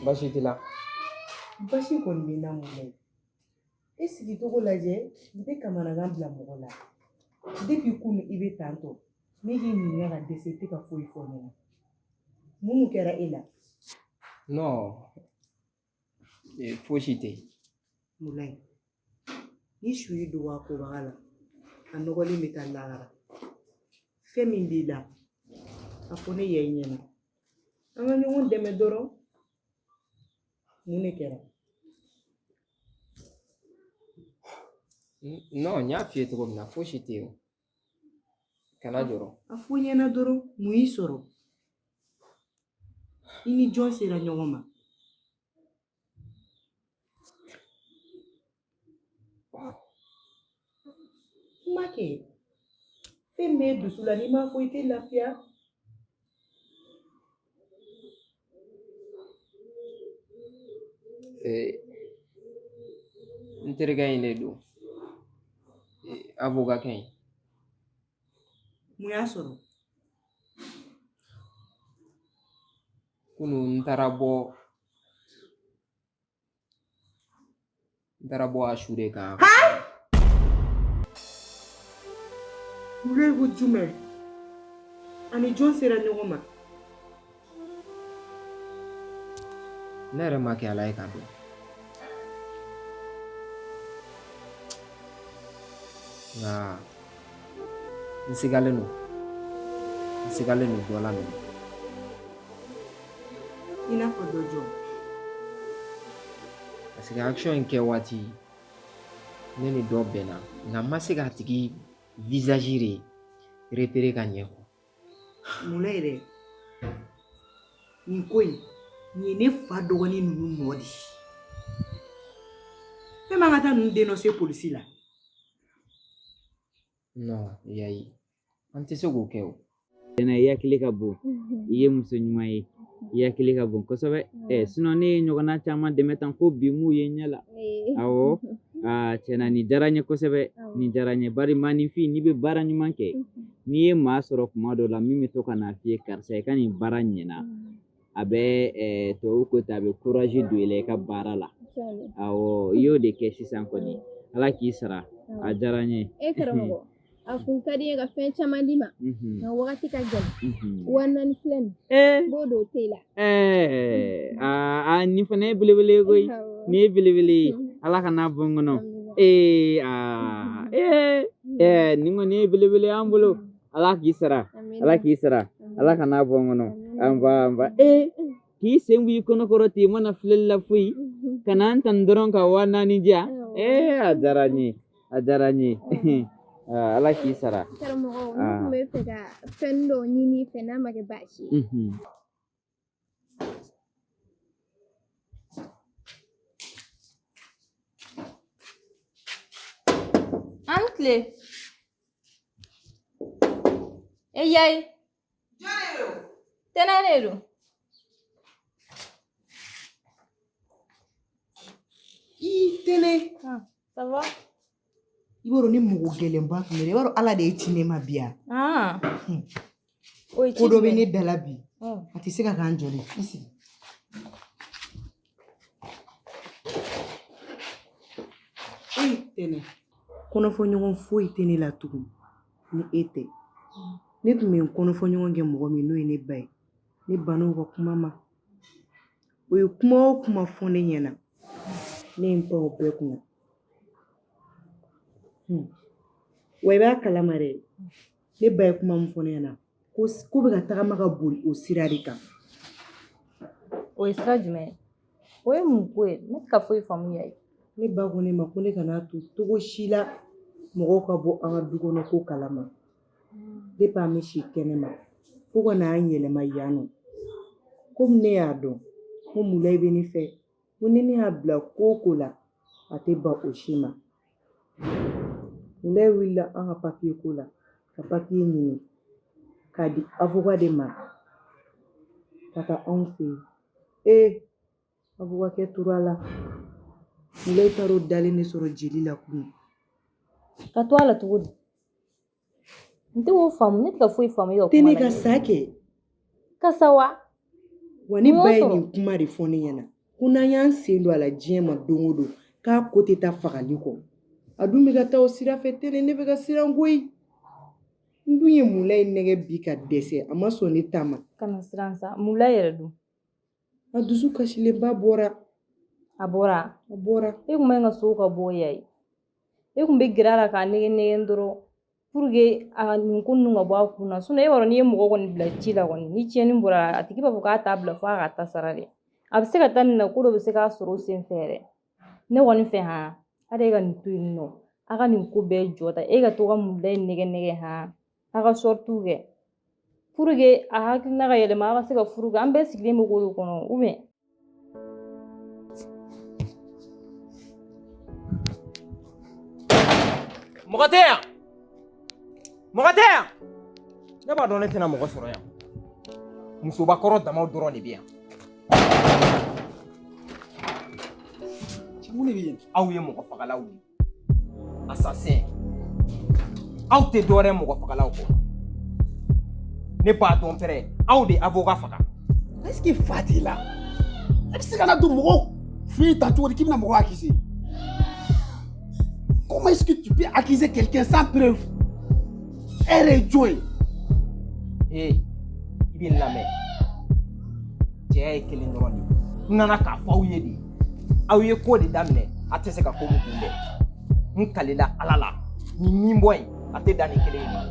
Baasi t'i la? Baasi kɔni bɛ n na Mulayi. E sigicogo lajɛ, nin tɛ kamanagan bila mɔgɔ la. Depuis kunu i bɛ tan tɔ, ne k'i ɲininka ka dɛsɛ i tɛ ka foyi fɔ ne ɲɛna. Mun de kɛra e la? Non, fosi tɛ yen. Mulayi, ni su y'i dogo a kobaga la, a nɔgɔlen bɛ taa lahara. Fɛn min b'i la, a fɔ ne yɛ ɲɛna. An ka ɲɔgɔn dɛmɛ dɔrɔn. Mun de kɛra? Non, n y'a f'i ye cogo min na, fosi tɛ yen o. Kana jɔrɔ. A fɔ n ɲɛna dɔrɔn, mun y'i sɔrɔ? I ni jɔn sera ɲɔgɔn ma? Kuma kɛ. Fɛn min b'e dusu la n'i m'a fɔ i tɛ lafiya. N terikɛ in de don. Avocat kɛ in. Mun y'a sɔrɔ? Kunun n taara bɔ a su de kan. Mulayi ko jumɛn? A ni jɔn sera ɲɔgɔn ma? Ne yɛrɛ ma kɛ ala ye k'a dɔn. Nka n sigalen don. N sigalen don dɔ la minɛ. I n'a fɔ dɔ jɔn? Parce que action in kɛ waati ne ni dɔ bɛnna nka n ma se k'a tigi visage de repérer ka ɲɛ quoi. Mulayi yɛrɛ nin ko in nin ye ne fa dɔgɔnin ninnu nɔ de ye. Fɛn man ka taa ninnu dénoncer polisi la. Non, yayi. An tɛ se k'o kɛ o. Tiɲɛna i hakili ka bon i ye muso ɲuman ye i hakili ka bon kosɛbɛ ɛ sinon ne ye ɲɔgɔnna caman dɛmɛ tan fo bi m'u ye ɲɛ la awɔ aa tiɲɛna nin diyara n ye kosɛbɛ nin diyara n ye bari maaninfin n'i bɛ baara ɲuman kɛ n'i ye maa sɔrɔ kuma dɔ la min bɛ to ka n'a f'i ye karisa i ka nin baara ɲɛna a bɛ tubabu ko ten a bɛ courage don i la i ka baara la awɔ i y'o de kɛ sisan kɔni ala k'i sara a diyara n ye. E karamɔgɔ, a kun ka di n ye ka fɛn caman d'i ma, nka wagati ka gɛlɛn. 4000 filɛ nin n b'o don te la. Aa, nin fana ye belebele ye koyi, nin ye belebele ye, ala kana bɔ n kɔnɔ. Ee, aa, ee, ɛɛ, nin kɔni ye belebele y'an bolo. Ala k'i sara, ala k'i sara, ala kana bɔ n kɔnɔ. Anba, anba. Ee, k'i sen bɔ i kɔnɔkɔrɔ ten, i mana filɛli la foyi ka na n tan dɔrɔn ka 4000 di yan. Ee, a diyara n ye, a diyara n ye. Ala k'i sara. Karamɔgɔ, ne tun bɛ fɛ ka fɛn dɔ ɲini i fɛ n'a ma kɛ baasi ye. An tile. E yayi. Jɔn de don? Tɛnɛ de don. I Tɛnɛ. Ah, ça va? I b'a dɔn ni mɔgɔ gɛlɛnba tun bɛ i b'a dɔn Ala de ye ci ne ma bi yan. Ah. O ye ci Ko dɔ bɛ jumɛn ne ye? da la bi. A tɛ se ka k'an jɔlen. I sigi. E Tɛnɛ. Kɔnɔfɔɲɔgɔn foyi tɛ ne la tugun ni e tɛ. Ne tun bɛ n kɔnɔfɔɲɔgɔn kɛ mɔgɔ min n'o ye ne ba ye. Ne bann'o ka kuma ma. O ye kuma o kuma fɔ ne ɲɛna. Ne ye n pan o bɛɛ kunna. Wa i b'a kalama dɛ, ne ba ye kuma min fɔ ne ɲɛna ko ko bɛ ka tagama ka boli o sira de kan. O ye sira jumɛn ye? O ye mun ko ye? Ne tɛ ka foyi faamu yayi. Ne ba ko ne ma ko ne kana to cogo si la mɔgɔw ka bɔ an ka du kɔnɔ ko kalama. Depuis an bɛ si kɛnɛma fo ka n'an yɛlɛma yan nɔ. Komi ne y'a dɔn ko Mulayi bɛ ne fɛ, ko ni ne y'a bila ko o ko la, a tɛ ban o si ma. Mulayi wulila an ka papiye ko la ka papiye ɲini k'a di avocat de ma ka taa anw fɛ yen. Ee, avocat kɛ tora a la. Mulayi taar'o dalen de sɔrɔ jeli la kunun. Ka to a la cogo di? N tɛ k'o faamu, ne tɛ ka foyi faamu e ka kuma Tɛnɛ la. ka sa kɛ. Ka sa wa? Wa ne Mun y'o ba ye sɔrɔ? nin kuma de fɔ ne ɲɛna. Ko n'an y'an sen don a la diɲɛ ma don o don, k'a ko tɛ taa fagali kɔ. A dun bɛ ka taa o sira fɛ tɛnɛ, ne bɛ ka siran koyi. N dun ye Mulayi nɛgɛ bi ka dɛsɛ, a ma sɔn ne ta ma. Kana siran sa, Mulayi yɛrɛ dun? A dusu kasilenba bɔra. A bɔra? A bɔra. E kun man ɲi ka sɔn o ka bɔ ya ye. E kun bɛ gɛrɛ a la k'a nɛgɛ nɛgɛ dɔrɔn pour que a ka nin ko ninnu ka bɔ a kun na. Sinon e b'a dɔn n'i ye mɔgɔ kɔni bila ci la kɔni, ni tiɲɛni bɔra a tigi b'a fɔ k'a t'a bila fo a ka ta sara dɛ. A bɛ se ka taa nin na, ko dɔ bɛ se k'a sɔrɔ o sen fɛ yɛrɛ. Ne kɔni fɛ han, hali e ka nin to yen nɔ, a ka nin ko bɛɛ jɔ ta, e ka to ka Mulayi nɛgɛ nɛgɛ han, a ka sortiw kɛ pour que a hakilina ka yɛlɛma, a ka se ka furu kɛ. An bɛɛ sigilen bɛ k'o de kɔnɔ ou bien? Mɔgɔ tɛ yan, mɔgɔ tɛ yan. Ne b'a dɔn ne tɛna mɔgɔ sɔrɔ yan. Musobakɔrɔ damaw dɔrɔn de bɛ yan. Cɛ, mun de bɛ yen? Aw ye mɔgɔ fagalaw ye, assassin. Aw tɛ dɔwɛrɛ mɔgɔ fagalaw kɔ. Ne b'a dɔn pɛrɛ, aw de avocat faga. Est ce que fa t'i la? E bɛ se ka na don mɔgɔw fɛ yen tan cogo di k'i bɛna mɔgɔw accuser? Comment est-ce que tu peux accuser quelqu'un sans preuve? E yɛrɛ ye jɔn ye? Ee, i bɛ n lamɛn. Cɛya ye kelen dɔrɔn de ye. N nana k'a fɔ aw ye de, aw ye ko de daminɛ, a tɛ se ka ko min kunbɛn. N kalila Ala la, nin nin bɔ in, a tɛ dan nin kelen in ma.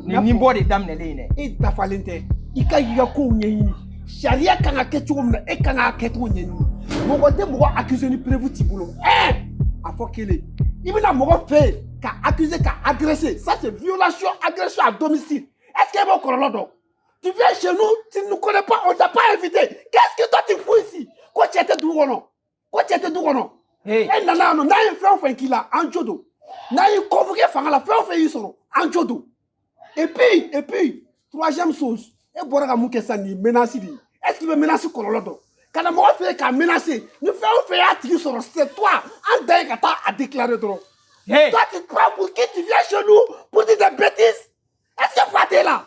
Nin nin bɔ de daminɛlen in dɛ. E dafalen tɛ. I ka k'i ka kow ɲɛɲini. Sariya kan ka kɛ cogo min na, e kan k'a kɛcogo ɲɛɲini. Mɔgɔ tɛ mɔgɔ accuser ni preuve t'i bolo. Ɛɛ, a fɔ kelen. I bɛna mɔgɔ fɛ yen ka accuser, ka agresser, ça c'est violation, agression à domicile. Est-ce que e b'o kɔlɔlɔ dɔn? Tu viens chez nous, tu ne nous connais pas, on t'a pas invité. Qu'est-ce que toi tu fous ici? Ko cɛ tɛ dugu kɔnɔ, ko cɛ tɛ du kɔnɔ. E nana yan nɔ, n'a ye fɛn o fɛn k'i la, an jo don. N'a y'i convoqué fanga la, fɛn o fɛn y'i sɔrɔ, an jo don. Et puis troisième chose, e bɔra ka mun kɛ sisan? Nin ye menace de ye. Est-ce que i bɛ menace kɔlɔlɔ dɔn? Ka na mɔgɔ fɛ yen k'a menacer, ni fɛn o fɛn y'a tigi sɔrɔ, c'est toi. An dan ye ka taa a déclarer dɔrɔn. Hey. Toi, tu te prends pour qui? Tu viens chez nous pour dire des bêtises? Est-ce que fa t'e la?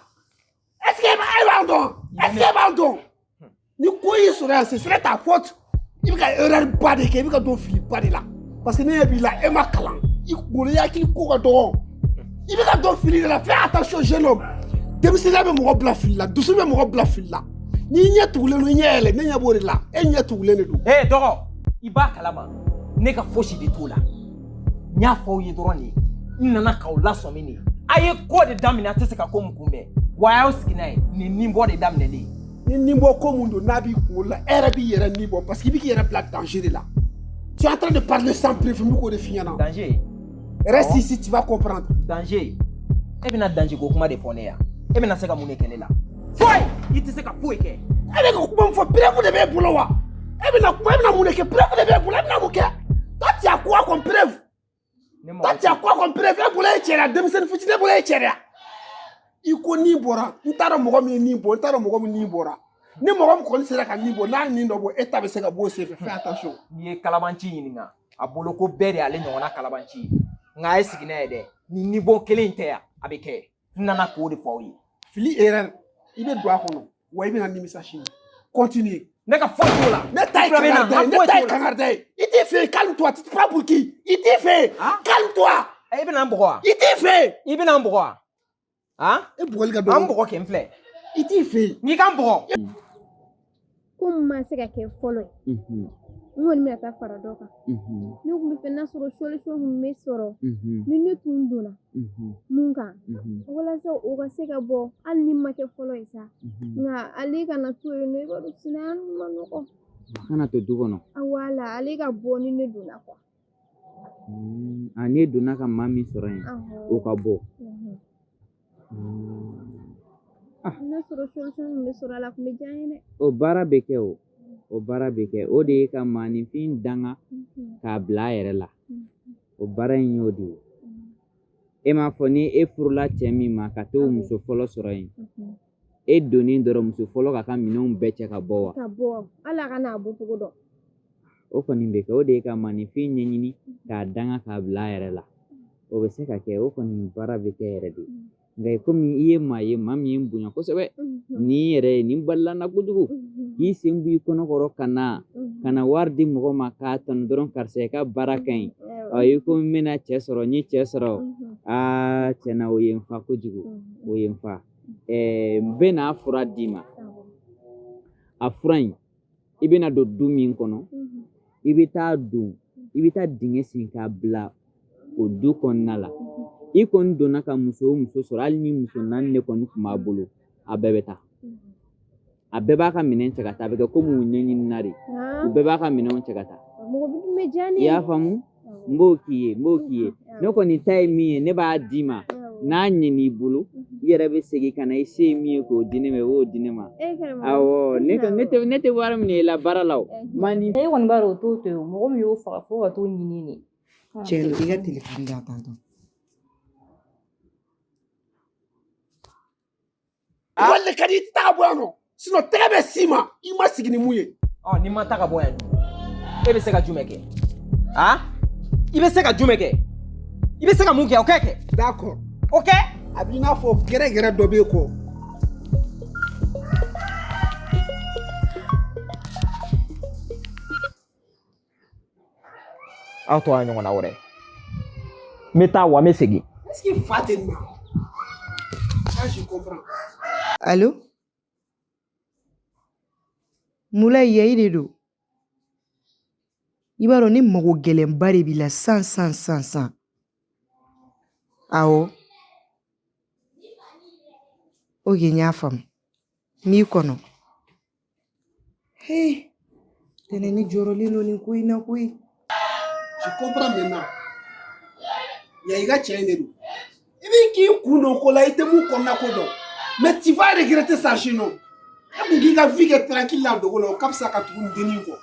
Est-ce que e b'an dɔn? Est-ce que e b'an dɔn? Ni ko y'i sɔrɔ yan, ce serait ta faute. I bɛ ka erreur ba de kɛ, i bɛ ka don fili ba de la. Parce que ne ɲɛ b'i la, e ma kalan. I kunkolo, i hakili ko ka dɔgɔ. I bɛ ka don fili de la. Fais attention, jeune homme. Denmisɛnninya bɛ mɔgɔ bila fili la, dusu bɛ mɔgɔ bila fili la. N'i ɲɛ tugulen don, i ɲɛ yɛlɛ, ne ɲɛ b'o de la. E ɲɛ tugulen de don. Ee dɔgɔ, i b'a kalama, ne ka fosi de t'o la. N y'a fɔ aw ye dɔrɔn de, n nana k'aw lasɔmi de. A ye ko de daminɛ, a tɛ se ka ko min kunbɛn. Wa a y'aw sigi n'a ye, nin nin bɔ de daminɛlen. Ni nin bɔ ko mun don, n'a b'i kunkolo la, e yɛrɛ b'i yɛrɛ nin bɔ, parce que i bɛ k'i yɛrɛ bila danger de la. Tu es en train de parler sans preuve, n bɛ k'o de f'i ɲɛna. Danger. Reste ici, tu vas comprendre. Danger. E bɛna danger ko kuma de fɔ ne ya. E bɛna se ka mun de kɛ ne la? Foyi! I tɛ se ka foyi kɛ. E bɛ ka kuma min fɔ, preuve de b'e bolo wa? E bɛna kuma, e bɛna mun de kɛ? Preuve de b'e bolo, e bɛna mun kɛ? Toi, tu as quoi comme preuve? Toi, tu as quoi comme preuve? E bolo e cɛra, denmisɛnnin fitinin, e bolo e cɛra. I ko nin bɔra, n t'a dɔn mɔgɔ min ye nin bɔ, n t'a dɔn mɔgɔ min nin bɔra. Ni mɔgɔ min kɔni sera ka nin bɔ, n'a ye nin dɔ bɔ, e ta bɛ se ka bɔ o senfɛ. Fais attention. N'i ye kalabanci ɲininka, a bolo ko bɛɛ de y'ale ɲɔgɔnna kalabanci ye. Nka a ye sigi n'a ye dɛ, ni nin bɔ kelen in tɛ yan, a bɛ kɛ. N nana k'o de fɔ aw ye. Fili, erreur, i bɛ don a kɔnɔ, wa i bɛna nimisa sini. Continue. Ne ka foyi t'o la. Ne ta ye kangarida ye, ne ta ye kangarida ye. I t'i fɛ yen, calme-toi, tu te prends pour qui? I t'i fɛ yen, calme-toi. E bɛna n bugɔ wa? I t'i fɛ yen. I bɛna n bugɔ wa? Han? E bugɔli ka dɔgɔ. An bugɔ kɛ n filɛ. I t'i fɛ yen. N'i ka n bugɔ. Ko min ma se ka kɛ fɔlɔ ye, n kɔni bɛna taa fara dɔ kan. Ne tun bɛ fɛ n'a sɔrɔ solution tun bɛ sɔrɔ ni ne tun donna mun kan, walasa o ka se ka bɔ, hali ni ma kɛ fɔlɔ ye sa, nka ale kana to yen nɔ. I b'a dɔn sinaya ma nɔgɔ. A kana to du kɔnɔ. Wala, ale ka bɔ ni ne donna quoi. A n'e donna ka maa min sɔrɔ yen, o ka bɔ. N'a sɔrɔ solution tun bɛ sɔrɔ a la, a tun bɛ diya n ye dɛ. O baara bɛ kɛ, o baara bɛ kɛ. O de ye ka maaninfin danga k'a bila a yɛrɛ la. O baara in y'o de ye. E m'a fɔ ni e furula cɛ min ma ka t'o muso fɔlɔ sɔrɔ yen, e donnen dɔrɔn, muso fɔlɔ k'a ka minɛnw bɛɛ cɛ ka bɔ wa? Ka bɔ, hali a ka n'a bɔcogo dɔn. O kɔni bɛ kɛ. O de ye ka maaninfin ɲɛɲini k'a danga k'a bila a yɛrɛ la. O bɛ se ka kɛ, o kɔni baara bɛ kɛ yɛrɛ de. Nka komi i ye maa ye maa min ye n bonya kosɛbɛ nin yɛrɛ ye nin balila n na kojugu k'i sen bɔ i kɔnɔ kɔrɔ ka na ka na wari di mɔgɔ ma k'a tanu dɔrɔn karisa i ka baara ka ɲi ɔ i ko n bɛna cɛ sɔrɔ n ye cɛ sɔrɔ aa tiɲɛ na o ye n fa kojugu o ye n fa n bɛna fura d'i ma a fura in i bɛna don du min kɔnɔ i bɛ taa don i bɛ taa dingɛ sen k'a bila o du kɔnɔna la i kɔni donna ka muso o muso sɔrɔ hali ni muso naani de kɔni tun b'a bolo a bɛɛ bɛ taa a bɛɛ b'a ka minɛn cɛ ka taa a bɛ kɛ komi u ɲɛɲinina de u bɛɛ b'a ka minɛnw cɛ ka taa i y'a faamu n b'o k'i ye n b'o k'i ye ne kɔni ta ye min ye ne b'a d'i ma n'a ɲɛn'i bolo i yɛrɛ bɛ segin ka na i se ye min ye k'o di ne ma i b'o di ne ma awɔ ne ne tɛ wari minɛ i la baara la o e kɔni b'a dɔn o t'o to yen mɔgɔ min y'o faga fo ka t'o ɲini de cɛ i ka telefɔni di yan tantɔ wale ka di i tɛ taa ka bɔ yan nɔ sinon tɛgɛ bɛ s'i ma i ma sigi ni mun ye. Ɔ ni ma taa ka bɔ yan dun e bɛ se ka jumɛn kɛ a i bɛ se ka jumɛn kɛ i bɛ se ka mun kɛ o kɛ kɛ. D'accord. O kɛ. A b'i n'a fɔ gɛrɛgɛrɛ dɔ b'e kɔ. Aw to a ɲɔgɔnna wɛrɛ n bɛ taa wa n bɛ segin. Est-ce que fa tɛ nin na? Ça je comprends. Allo? Mulayi Yayi de don. I b'a dɔn ne mago gɛlɛnba de b'i la san san san san. Awɔ. Ok n y'a faamu. N b'i kɔnɔ. He, tɛnɛ ne jɔrɔlen don nin ko in na koyi. Je comprends maintenant. Yayi ka cɛ in de don. I b'i k'i kun don ko la i tɛ mun kɔnɔna ko dɔn. Mais tu vas regretter ça chez nous. E kun k'i ka vie kɛ tranquille la dogo la o ka fisa ka tugu nin dennin kɔ.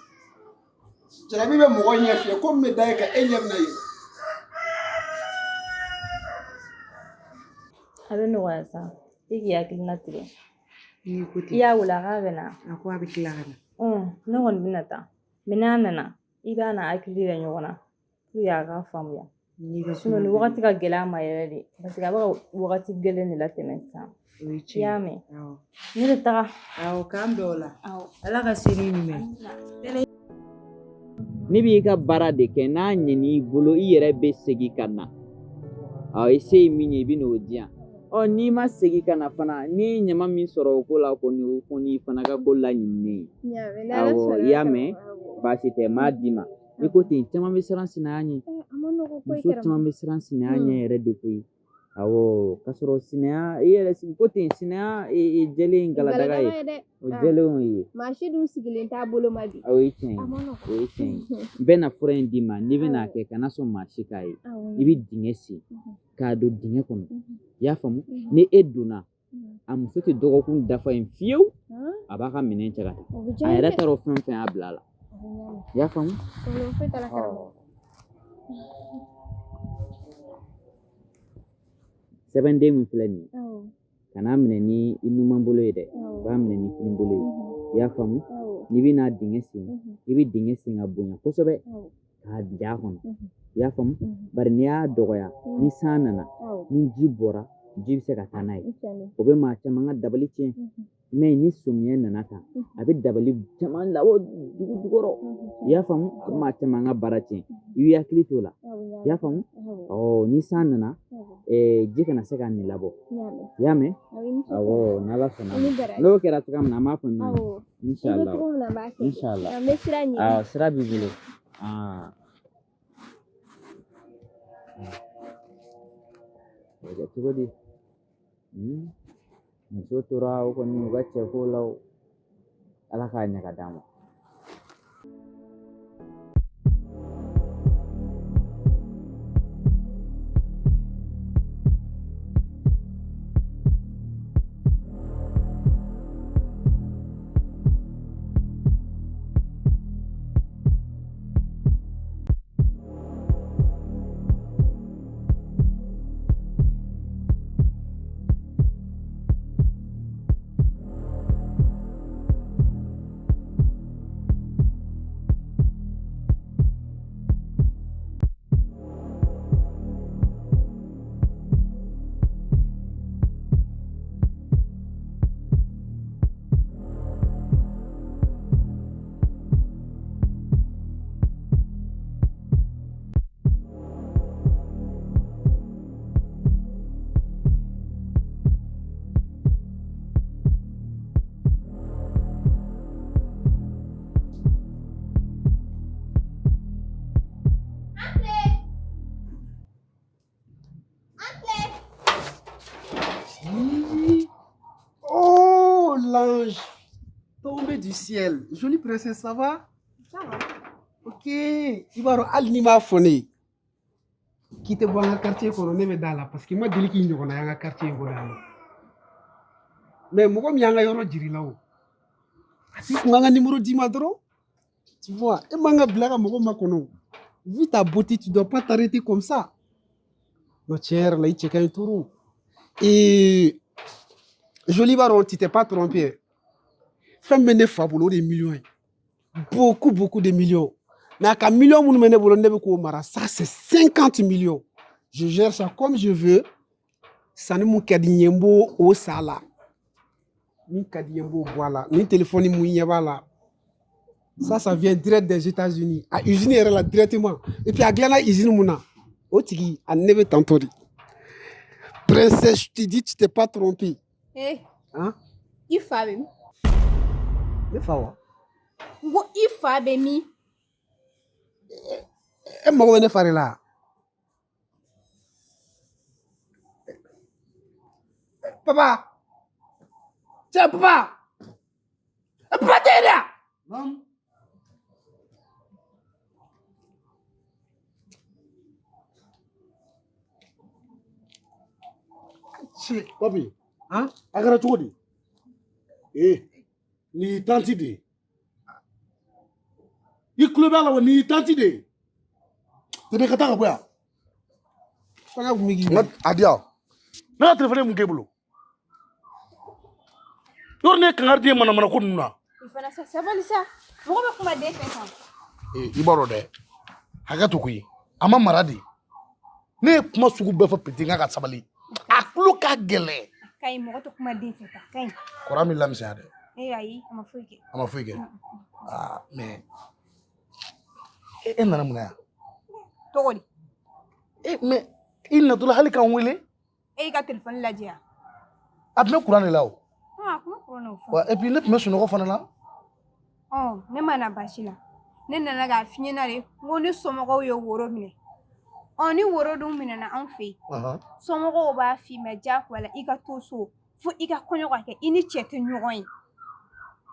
Jarabi bɛ mɔgɔ ɲɛ fiyɛ ko min bɛ da e kan e ɲɛ bɛna yɛlɛ. A bɛ nɔgɔya sa i k'i hakilina tigɛ. N'i ko ten. I y'a wele a k'a bɛ na. A ko a bɛ tila ka na. Ne kɔni bɛna taa mɛ n'a nana i b'a n'a hakili yira ɲɔgɔn na pour que a k'a faamuya. Sinon nin wagati ka gɛlɛn a ma yɛrɛ de parce que a bɛ ka wagati gɛlɛn de latɛmɛ sisan. O ye tiɲɛ I y'a mɛn. Ne bɛ taga. Awɔ k'an bɛn o la. Ala ka se ni ɲuman ye. Ne b'i ka baara de kɛ n'a ɲɛn'i bolo i yɛrɛ bɛ segin ka na i se ye min ye i bɛ n'o di yan ɔ n'i ma segin ka na fana n'i ye ɲama min sɔrɔ o ko la kɔni o kɔni fana ka ko laɲininen ye awɔ i y'a mɛn baasi tɛ n b'a d'i ma i ko ten caman bɛ siran sinaya ɲɛ muso caman bɛ siran sinaya ɲɛ yɛrɛ de koyi awɔ k'a sɔrɔ sinaya i yɛrɛ sigi ko ten sinaya jɛlen galadaga ye o jɛlenw ye maa si dun sigilen t'a bolo ma bi o ye tiɲɛ ye o ye tiɲɛ ye n bɛna fura in d'i ma n'i bɛna kɛ kana sɔn maa si k'a ye i bɛ dingɛ sen k'a don dingɛ kɔnɔ i y'a faamu ni e donna a muso tɛ dɔgɔkun dafa yen fiyewu a b'a ka minɛn cɛ ka taa a yɛrɛ t'a dɔn fɛn fɛn y'a bila a la i y'a faamu. Sɛbɛnden min filɛ nin ye kan'a minɛ ni i numan bolo ye dɛ i b'a minɛ ni kinin bolo ye i y'a faamu n'i bɛna dingɛ sen i bɛ dingɛ sen ka bonya kosɛbɛ k'a bila a kɔnɔ i y'a faamu bari n'i y'a dɔgɔya ni san nana ni ji bɔra ji bɛ se ka taa n'a ye o bɛ maa caman ka dabali tiɲɛ mɛ ni samiyɛ nana tan a bɛ dabali caman labɔ dugu jukɔrɔ i y'a faamu a bɛ maa caman ka baara tiɲɛ i b'i hakili t'o la i y'a faamu ɔ ni san nana ji kana se ka nin labɔ i y'a mɛn awɔ n'ala sɔnna n'o kɛra cogoya min na an b'a fɔ ɲɔgɔn ye inshallah inshallah awɔ sira b'i bolo o bɛ kɛ cogo di muso tora o kɔni u ka cɛko la o ala k'a ɲɛ ka d'an ma. Tombée du ciel. Jolie princesse, ça va? Ça va. Ok. I b'a dɔn hali n'i m'a fɔ ne ye k'i tɛ bɔ an ka quartier kɔnɔ, ne bɛ da la parce que n ma deli k'i ɲɔgɔnna y'an ka quartier in kɔnɔ yan nɔ. Mais mɔgɔ min y'an ka yɔrɔ jir'i la o, a tigi kun kan ka numéro d'i ma dɔrɔn. Tu vois, e man ka bila ka mɔgɔ makɔnɔ. Vu ta beauté, tu dois pas t'arrêter comme ça. Non, tiɲɛ yɛrɛ la, i cɛ ka ɲi trop. Et Jolie b'a dɔn, tu t'es pas trompé. Fɛn min bɛ ne fa bolo, o de ye miliyɔn ye. Beaucoup, beaucoup de millions. Mais a ka miliyɔn minnu bɛ ne bolo, ne bɛ k'o mara, ça c'est 50 millions. Je gère ça comme je veux. Sanni mun ka di n ye, n b'o o san a la. Min ka di n ye, n b'o bɔ a la. Nin téléphone mun ɲɛ b'a la, ça vient direct des États-Unis. A usine yɛrɛ la directement. Et puis a dilanna usine mun na, o tigi a ni ne bɛ tantôt de. Princesse, je te dis, tu t'es pas trompé. Eh, Hein? i fa bɛ min? Ne fa wa? N ko i fa bɛ min? E mago bɛ ne fa de la? Papa! Cɛ papa! Papa tɛ yen dɛ! Naamu. Cɛ. Papi. Han? A kɛra cogo di? Ee, nin y'i tanti de ye. I tulo b'a la wa nin y'i tanti de ye. Tɛmɛ ka taa ka bɔ yan. Fanga kun bɛ k'i N ka a di yan. Ne ka telefɔni ye mun k'e bolo? Yɔrɔ ne ye kangari di manamana ko ninnu na. I fana sa sabali sa. Mɔgɔ bɛ kuma den fɛ tan. Ee, i b'a dɔn dɛ, hakɛ to koyi, a ma mara de. Ne ye kuma sugu bɛɛ fɔ petit n k'a ka sabali. A tulo ka gɛlɛn. Ka ɲi, mɔgɔ tɛ kuma den fɛ tan. Ka ɲi. Kɔrɔ m'i lamisɛnya dɛ. Ee ayi, a ma foyi kɛ. A ma foyi kɛ. Aa mais e nana mun na yan? Cogo di? E mais i natɔla hali k'an wele. E y'i ka telefɔni lajɛ yan. A tun bɛ kuran de la o. A kuma kuran na o fɔ. Wa et puis ne tun bɛ sunɔgɔ fana la. Ɔ ne ma na baasi la. Ne nana k'a f'i ɲɛna de, n ko ne somɔgɔw ye woro minɛ. Ɔ ni woro dun minɛna anw fɛ yen, somɔgɔw b'a f'i ma diyagoya la i ka to so fo i ka kɔɲɔ ka kɛ i ni cɛ tɛ ɲɔgɔn ye.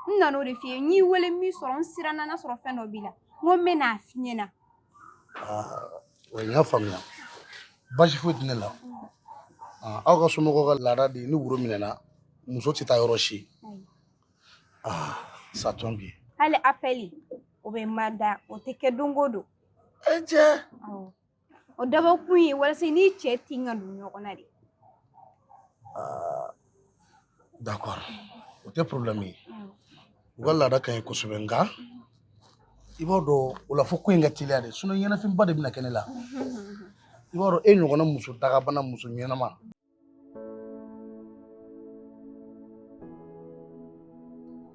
N nana o de f'i ye, n y'i wele min sɔrɔ, n siranna n'a sɔrɔ fɛn dɔ b'i la. N ko n bɛ n'a f'i ɲɛna. Wa n y'a faamuya. Baasi foyi tɛ ne la. Aw ka somɔgɔw ka laada de ye ni woro minɛna, muso tɛ taa yɔrɔ si. Ça tombe bien. Hali appel o bɛ mada, o tɛ kɛ don o don. E cɛ. Awɔ. O dabɔkun ye walasa i n'i cɛ tin ka don ɲɔgɔn na de. D'accord. O tɛ problème ye. U ka laada ka ɲi kosɛbɛ, nka i b'a dɔn o la fo ko in ka teliya dɛ, sinon ɲɛnafinba de bɛna kɛ ne la. I b'a dɔn e ɲɔgɔnna muso dagabana, muso ɲɛnama.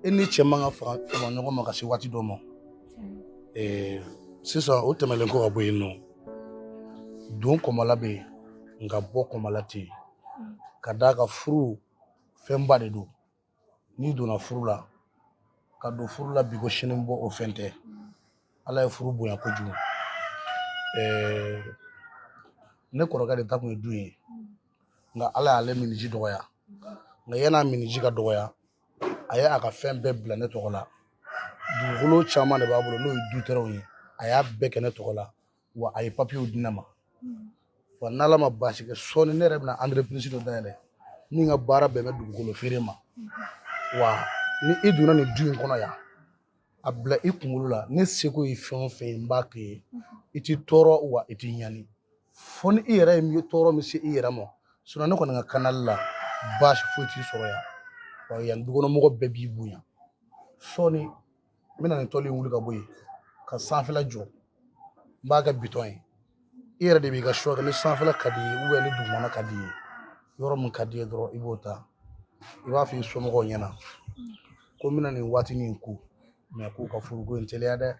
E ni cɛ man ka fama ɲɔgɔn ma ka se waati dɔ ma. Sisan o tɛmɛnen kɔ ka bɔ yen nɔ, don kɔmala bɛ yen, nka bɔ kɔmala tɛ yen. Ka d'a kan furu fɛnba de don. N'i donna furu la, ka don furu la bi ko sini bɔ, o fɛn tɛ. Ala ye furu bonya kojugu. Ne kɔrɔkɛ de ta kun ye du ye, nka Ala y'ale miniji dɔgɔya. Nka yan'a miniji ka dɔgɔya, a ye a ka fɛn bɛɛ bila ne tɔgɔ la. Dugukolo caman de b'a bolo n'o ye dutɛrɛnw ye, a y'a bɛɛ kɛ ne tɔgɔ la, wa a ye papiyew di ne ma. Wa n'Ala ma baasi kɛ, sɔɔni ne yɛrɛ bɛna entreprise dɔ dayɛlɛ min ka baara bɛn bɛ dugukolo feere ma. Wa ni i donna nin du in kɔnɔ yan, a bila i kunkolo la, ne seko ye fɛn o fɛn ye, n b'a k'i ye. I ti tɔɔrɔ wa i ti ɲani. Fo ni i yɛrɛ ye tɔɔrɔ min se i yɛrɛ ma. Sinon ne kɔni ka kanali la, baasi foyi t'i sɔrɔ yan. Wa yan dukɔnɔmɔgɔ bɛɛ b'i bonya. Sɔɔni n bɛna nin tɔli in wuli ka bɔ yen, ka sanfɛla jɔ. N b'a kɛ bitɔn ye. I yɛrɛ de b'i ka choix kɛ, ni sanfɛla ka di i ye ou bien ni dugumana ka di i ye. Yɔrɔ min ka di i ye dɔrɔn i b'o ta. I b'a fɔ i somɔgɔw ɲɛna ko n bɛna nin waatinin in ko, mais k'u ka furuko in teliya dɛ,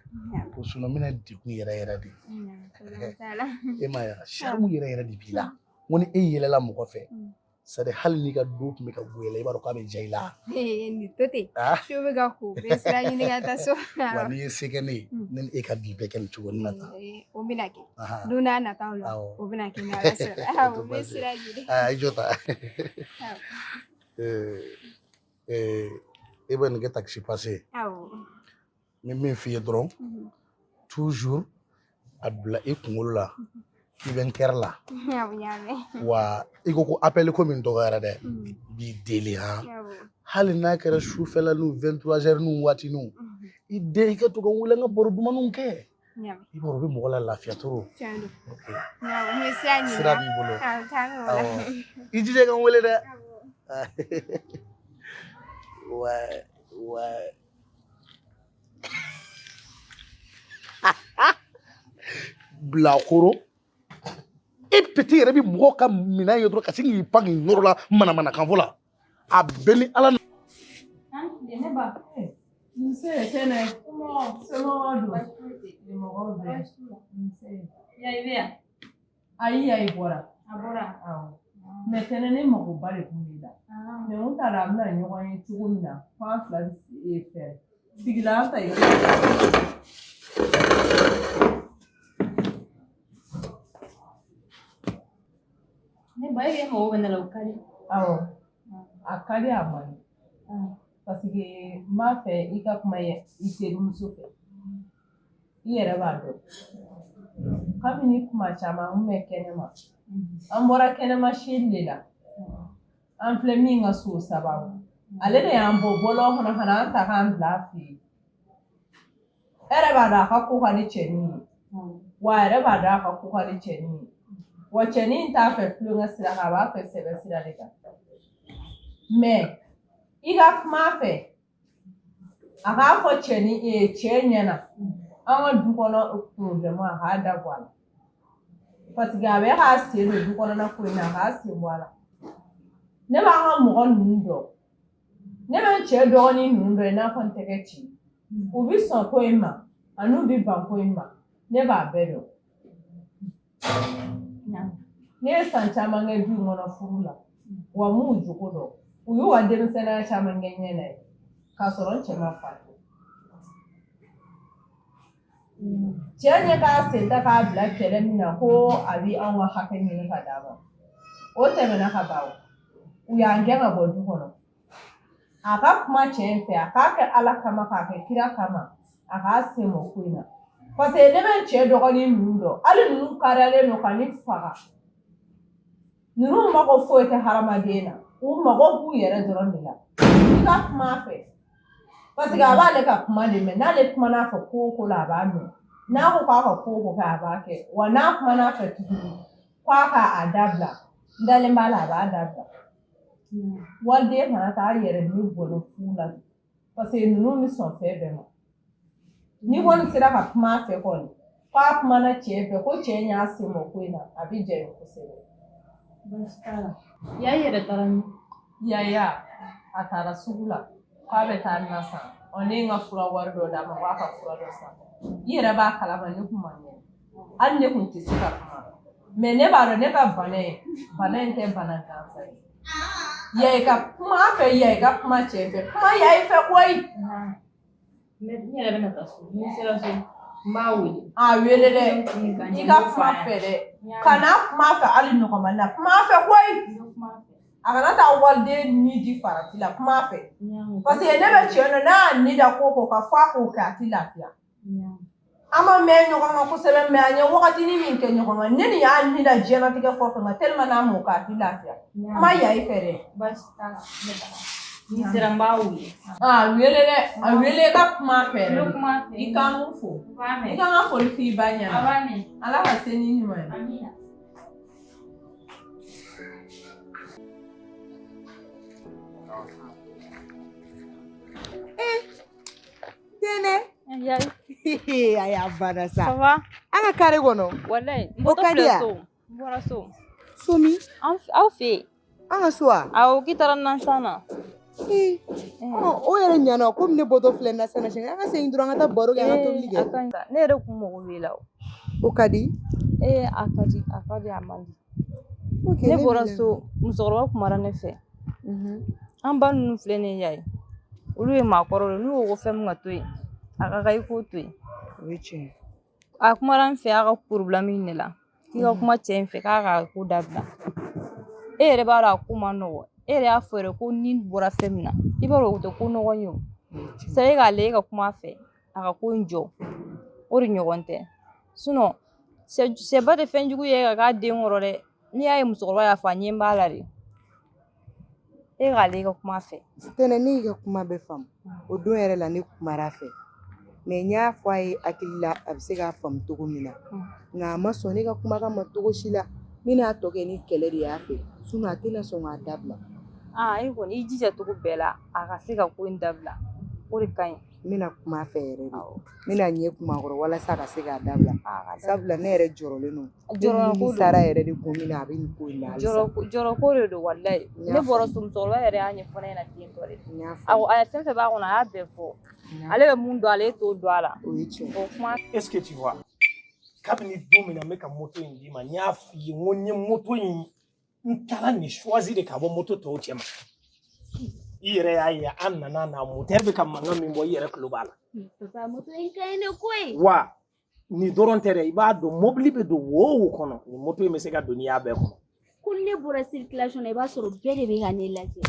ko sinon n bɛna degun yɛrɛ yɛrɛ de. E m'a ye wa, charme yɛrɛ yɛrɛ de b'i la. N ko ni e yɛlɛla mɔgɔ fɛ, c'est à dire hali n'i ka du tun bɛ ka goya i la, i b'a dɔn k'a bɛ diya i la. Nin to ten. Su bɛ ka ko, bɛ sira ɲini ka taa so. Wa n'i ye se kɛ ne ye, ne ni e ka bi bɛɛ kɛ nin cogo nin na tan. O bɛna kɛ. Don n'a nataw la, o bɛna kɛ n'Ala sɔnna. O bɛ sira ɲini. I jɔ ta. E bɛ nin kɛ taxi passe ye. Awɔ. N bɛ min f'i ye dɔrɔn, toujours a bila i kunkolo la k'i bɛ n kɛrɛ la. Awɔ, n y'a mɛn. Wa i ko ko appel ko min dɔgɔyara dɛ, n b'i deli han. Awɔ. Hali n'a kɛra sufɛla n'u 23 heures n'u waati n'u, i den i ka to ka n wele an ka baro dumanw kɛ. N y'a mɛn. I b'a dɔn o bɛ mɔgɔ la lafiya trop. Tiɲɛ don. Ok. Awɔ, n bɛ sira ɲini. Sira b'i bolo. Awɔ, taa n'o la. Awɔ. I jija i ka n wele dɛ. Awɔ. Ouais, ouais. Bilakoro e petit yɛrɛ bɛ mɔgɔw ka minɛn ye dɔrɔn ka sin k'i pan k'i nɔrɔ la manamanakan fɔ la a bɛɛ ni ala. Ne ba. Nse Tɛnɛ. Somɔgɔw dun? Mɔgɔw bɛɛ. Nse. Ya i bɛ yan? Ayi, ayi bɔra. A bɔra. Awɔ. Mais Tɛnɛ, ne magoba de tun b'i la. Mais n t'a dɔn an bɛna ɲɔgɔn ye cogo min na fo an fila bɛ fɛɛrɛ. Sigilan ta i. Ne ba, e mago bɛ ne la, o ka di. Awɔ. A ka di, a man di. Parce que n b'a fɛ i ka kuma i terimuso fɛ. I yɛrɛ b'a dɔn. Kabini kuma caman n kun bɛ kɛnɛma. An bɔra kɛnɛma seli de la. An filɛ min ka so sababu. Ale de y'an bɔ bɔlɔn kɔnɔ ka na an ta k'an bila a fɛ yen. E yɛrɛ b'a dɔn a ka ko ka di cɛnin ye. Wa a yɛrɛ b'a dɔn a ka ko ka di cɛnin ye. Wa cɛnin t'a fɛ tulonkɛ sira kan, a b'a fɛ sɛbɛ sira de kan. Mais i ka kuma a fɛ, a k'a fɔ cɛnin cɛ ɲɛna an ka du kɔnɔ problème, a k'a da bɔ a la. Parce que a bɛ k'a sen don du kɔnɔna ko in na, a k'a sen bɔ a la. Ne b'an ka mɔgɔ ninnu dɔn. Ne bɛ n cɛ dɔgɔnin ninnu dɔn i n'a fɔ n tɛgɛ ci. U bɛ sɔn ko in ma, ani u bɛ ban ko in ma. Ne b'a bɛɛ dɔn. Ne ye san caman kɛ du in kɔnɔ furu la, wa n m'u jogo dɔn. U y'u ka denmisɛnninya caman kɛ ɲɛ na ye, k'a sɔrɔ n cɛ ma fatu. Cɛ ɲɛ k'a sen ta k'a bila kɛlɛ min na ko a bɛ anw ka hakɛ ɲini ka d'a ma. O tɛmɛna ka ban o. U y'an gɛn ka bɔ du kɔnɔ. A ka kuma cɛ in fɛ, a k'a kɛ Ala kama, k'a kɛ kira kama, a k'a sen bɔ ko in na. Parce que ne bɛ n cɛ dɔgɔnin ninnu dɔn, hali ninnu kariyalen don ka ne faga. Ninnu mago foyi tɛ hadamaden na, u mago b'u yɛrɛ dɔrɔn de la. I ka kuma a fɛ. Parce que a b'ale ka kuma de mɛn, n'ale kumana a fɛ ko o ko la, a b'a mɛn. N'a ko k'a ka ko o ko kɛ, a b'a kɛ. Wa n'a kumana a fɛ tuguni k'a ka a dabila, n dalen b'a la a b'a dabila. Waliden kana taa yɛrɛ ni bɔnɛ fu la, parce que ninnu bɛ sɔn fɛn bɛɛ ma. N'i kɔni sera ka kuma a fɛ kɔni, k'a kumana cɛ fɛ ko cɛ y'a sen bɔ ko in na, a bɛ jɛn kosɛbɛ. Baasi t'a la. Ya i yɛrɛ taara min? Yaya a taara sugu la k'a bɛ taa na san. Ɔ, ne ye n ka fura wari dɔ d'a ma k'a ka fura dɔ san. I yɛrɛ b'a kalama ne kun man kɛnɛ. Hali ne kun tɛ se ka kuma. Mais ne b'a dɔn ne ka bana in, bana in tɛ bana gansan ye. Yayi ka kuma a fɛ, yayi ka kuma cɛ fɛ, kuma yayi fɛ koyi. N yɛrɛ bɛna taa so. Ni n sera so, n b'a wele. A wele dɛ, i ka kuma fɛ dɛ. Kana kuma fɛ hali nɔgɔmani na, kuma fɛ koyi. A kana taa waliden ni di farati la, kuma fɛ. Parce que ne bɛ cɛ dɔn, n'a y'a ni da ko o ko kan f'a k'o kɛ, a tɛ lafiya. An ma mɛn ɲɔgɔn kan kosɛbɛ, mais an ye wagatinin min kɛ ɲɔgɔn kan, ne nin y'a ni da diɲɛlatigɛ fɛn o fɛn kan, tellement n'a m'o kɛ, a tɛ lafiya. Kuma yayi fɛ dɛ. Baasi t'a la, ne taara. Ni n sera, n b'a wele. A wele dɛ, a wele i ka kuma a fɛ N bɛ dɛ. kuma a fɛ. I k'an k'u fo. N b'a mɛn. I k'an ka foli f'i ba A ɲɛna. b'a mɛn. Ala ka se ni ɲuman ye. Amina. Tɛnɛ. Yayi. A y'a banna sa. Ça va? An ka kare kɔnɔ. Walayi. N O bɔtɔ ka di filɛ yan? so. N bɔra so. So min? An aw fɛ yen. An ka so wa? Awɔ, k'i taara nasan na. Ee, ɔ, o yɛrɛ ɲɛna komi ne bɔtɔ filɛ na sisan, an ka segin dɔrɔn an ka taa baro kɛ, an ka tobili A kɛ. ka ɲi. Ne yɛrɛ kun mago b'e la o. O ka di? Ee, a ka di, a ka di, a man di. Ok, Ne ne bɔra b'i la. so, musokɔrɔba kumara ne fɛ. An ba ninnu filɛ nin ye yayi. Olu ye maakɔrɔw ye, n'u ko ko fɛn min ka to yen, a ka kan i k'o to yen. O ye tiɲɛ ye. A kumara n fɛ a ka problème in de la. K'i ka kuma cɛ in fɛ k'a ka ko dabila. E yɛrɛ b'a dɔn a ko man nɔgɔn. E yɛrɛ y'a fɔ yɛrɛ ko ni bɔra fɛn min na, i b'a dɔn o tɛ ko nɔgɔn ye o. Sisan e k'a lajɛ, e ka kuma a fɛ, a ka ko in jɔ, o de ɲɔgɔn tɛ. Sinon sɛba tɛ fɛn jugu ye ka k'a den kɔrɔ dɛ. N'i y'a ye musokɔrɔba y'a fɔ, a ɲɛ b'a la de. E k'a lajɛ, i ka kuma a fɛ. Tɛnɛ, ne y'i ka kuma bɛɛ faamu. O don yɛrɛ la, ne kumara a fɛ, mais n y'a fɔ a ye hakili la a bɛ se k'a faamu cogo min na, nka a ma sɔn ne ka kumakan ma cogo si la. N bɛna a tɔ kɛ ni kɛlɛ de y'a fɛ, sinon a tɛna sɔn k'a dabila. Aa, e kɔni, i jija cogo bɛɛ la a ka se ka ko in dabila, o de ka ɲi. N bɛna kuma a fɛ yɛrɛ de, n bɛna ɲɛ kuma a kɔrɔ walasa ka se k'a dabila, sabula ne yɛrɛ jɔrɔlen don. Jɔrɔ sara yɛrɛ de kun min na, a bɛ nin ko in na halisa. Jɔrɔ ko de don, walayi. Ne bɔra so, musokɔrɔba yɛrɛ y'a ɲɛfɔ ne ɲɛna ten tɔ de. Awɔ, a ye fɛn fɛn b'a kɔnɔ, a y'a bɛɛ fɔ. Ale bɛ mun dɔn, ale t'o dɔn a la. O ye tiɲɛ. O kuma. Est-ce que tu vois, kabini don min na n bɛ ka moto in d'i ma, n y'a f'i ye n ko n ye moto in, n taara nin choisi de ka bɔ moto tɔw cɛ ma. I yɛrɛ y'a ye, an nana na, moteur bɛ ka mankan min bɔ, i yɛrɛ tulo b'a la. Papa, moto in ka ɲi de koyi. Wa nin dɔrɔn tɛ dɛ, i b'a dɔn mobili bɛ don wo o wo kɔnɔ, nin moto in bɛ se ka don n'i y'a bɛɛ kɔnɔ. Ko ne bɔra circulation na, i b'a sɔrɔ bɛɛ de bɛ ka ne lajɛ.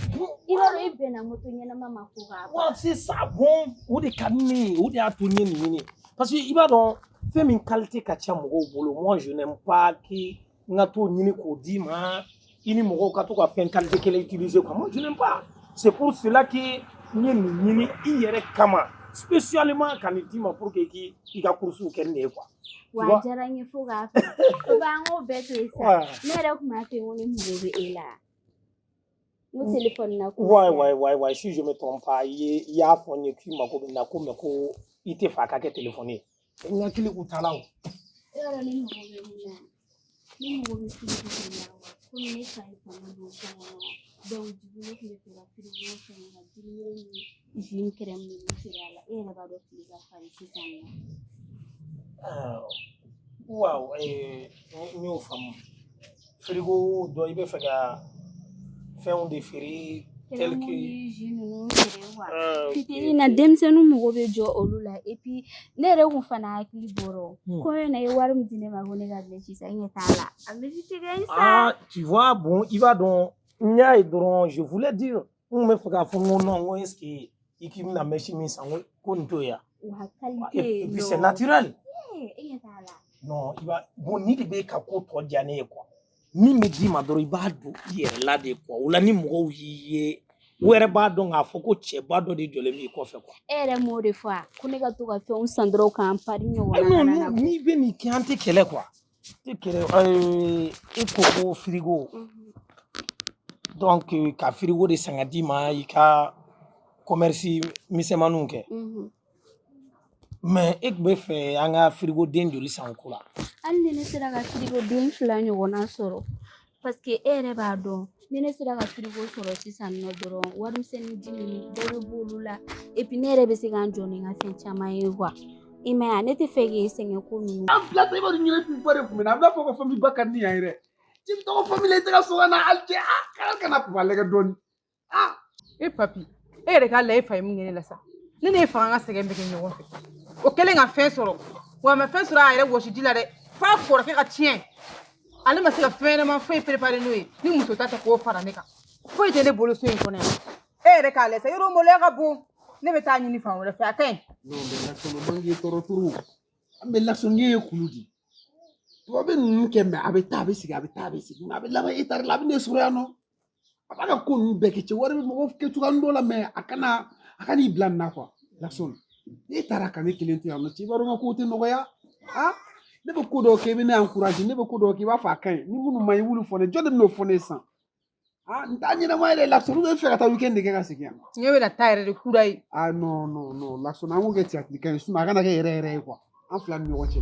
I b'a dɔn, e bɛnna moto ɲɛnama ma fo k'a ban. Wa c'est ça. Bon, o de ka di ne ye, o de y'a to n ye nin ɲini, parce que i b'a dɔn fɛn min qualité ka ca mɔgɔw bolo, moi je n'aime pas que n ka t'o ɲini k'o d'i ma, i ni mɔgɔw ka to ka fɛn qualité kelen utiliser quoi. Moi je n'aime pas. C'est pour cela que n ye nin ɲini i yɛrɛ kama spécialement ka nin d'i ma pour que i ka courses kɛ nin ye quoi. Wa a diyara n ye fo k'a fɔ. Papa, an k'o bɛɛ to yen sa. Ne yɛrɛ tun b'a fɛ ko ne mago bɛ e la. N ko téléphone na ko. Ouais, si je me trompe pas, i y'a fɔ n ye k'i mago bɛ n na ko, mais ko i tɛ fɛ a ka kɛ téléphone ye. N hakili kun t'a la o. E yɛrɛ, ne mago bɛ mun na? Ne mago bɛ frigo de la wa. Komi ne fa ye bana don so kɔnɔ. Donc du coup, ne tun bɛ fɛ ka frigo fɛn ka dumuni ni jus ni crème ninnu feere a la. E yɛrɛ b'a dɔn tile ka farin sisan nɔ. Waaw, n y'o faamu. Frigo dɔ, i bɛ fɛ ka fɛnw de feere tel que ni jus ninnu feere quoi. Fitinin na, denmisɛnninw mago bɛ jɔ olu la. Et puis ne yɛrɛ kun fana hakili bɔra kɔɲɔ na, i ye wari min di ne ma ko ne ka mèche san, i ɲɛ t'a la. A mèche cɛ ka ɲi sa. Ah, tu vois, bon, i b'a dɔn, n y'a ye dɔrɔn, je voulais dire, n kun bɛ fɛ k'a fɔ n ko non, n ko est ce que i k'i bɛna mèche min san, n ko nin t'o ye wa? Wa qualité. Et puis c'est naturel. E ɲɛ t'a la. Non, i b'a bon, ni de bɛ ka ko tɔ diya ne ye quoi. Min bɛ d'i ma dɔrɔn, i b'a don i yɛrɛ la de quoi. O la, ni mɔgɔw y'i ye, u yɛrɛ b'a dɔn k'a fɔ ko cɛba dɔ de jɔlen b'i kɔfɛ quoi. E yɛrɛ m'o de fɔ a ko ne ka to ka fɛnw san dɔrɔn k'an pari ɲɔgɔn Non, na. n'i bɛ nin kɛ, an tɛ kɛlɛ quoi. Tɛ kɛlɛ. E ko ko frigo. Donc ka frigo de san ka d'i ma, i ka commerce misɛnmaninw kɛ. Mais e tun bɛ fɛ an ka frigo den joli san o ko la? Hali ni ne sera ka frigo den 2 ɲɔgɔnna sɔrɔ, parce que e yɛrɛ b'a dɔn, ni ne sera ka frigo sɔrɔ sisan nɔ dɔrɔn, warimisɛnnin di ninnu dɔ bɛ b'olu la. Et puis ne yɛrɛ bɛ se ka n jɔ ni n ka fɛn caman ye quoi. I m'a ye wa, ne tɛ fɛ k'e sɛgɛn ko ninnu. An fila tɛ, i b'a dɔn ɲinɛ ba de kun bɛ na. An b'a fɔ ko famille ba ka di yan yɛrɛ. Cɛ bɛ tɔgɔ famille la, i tɛ ka sɔn ka na hali cɛ. A kana papa lajɛ dɔɔni. E papi, e yɛrɛ k'a lajɛ, e fa ye mun kɛ ne la sa? Ne ne fa an ka sɛgɛn bɛ kɛ ɲɔgɔn fɛ. O kɛlen ka fɛn sɔrɔ wa, a ma fɛn sɔrɔ a yɛrɛ wɔsi ji la dɛ, f'a kɔrɔkɛ ka tiɲɛ. Ale ma se ka fɛn ɲɛnama foyi préparé n'o ye ni muso ta tɛ k'o fara ne kan. Foyi tɛ ne bolo so in kɔnɔ yan. E yɛrɛ k'a lajɛ sa, yɔrɔ maloya ka bon, ne bɛ taa ɲini fan wɛrɛ fɛ, a ka ɲi. Non mais Laksono man k'i tɔɔrɔ trop. An bɛ Laksono ye kulu di. Tubabu bɛ ninnu kɛ, mais a bɛ taa, a bɛ sigi, a bɛ taa, a bɛ sigi, mais a bɛ laban e taara la, a bɛ ne sɔrɔ yan nɔ. A b'a ka ko ninnu bɛɛ kɛ, cɛ wari bɛ mɔgɔw kɛ cogoya dɔ la, mais a kan'i bila nin na quoi. Laksono, n'e taara ka ne kelen to yan nɔ, cɛ, i b'a dɔn n ka kow tɛ nɔgɔya. Ah, ne bɛ ko dɔw kɛ, i bɛ ne encourager, ne bɛ ko dɔw kɛ, i b'a fɔ a ka ɲi, ni minnu ma ɲi, i b'olu fɔ ne, jɔn de bɛ n'o fɔ ne sisan? Ah, n t'a ɲɛnama yɛrɛ, Laksono bɛ fɛ ka taa weekend de kɛ ka segin yan. Ne bɛna taa yɛrɛ de kura ye. Ah non non non, Laksono, an k'o kɛ théâtre kan ye, sinon a kana kɛ yɛrɛ yɛrɛ ye quoi, an fila ni ɲɔgɔn cɛ.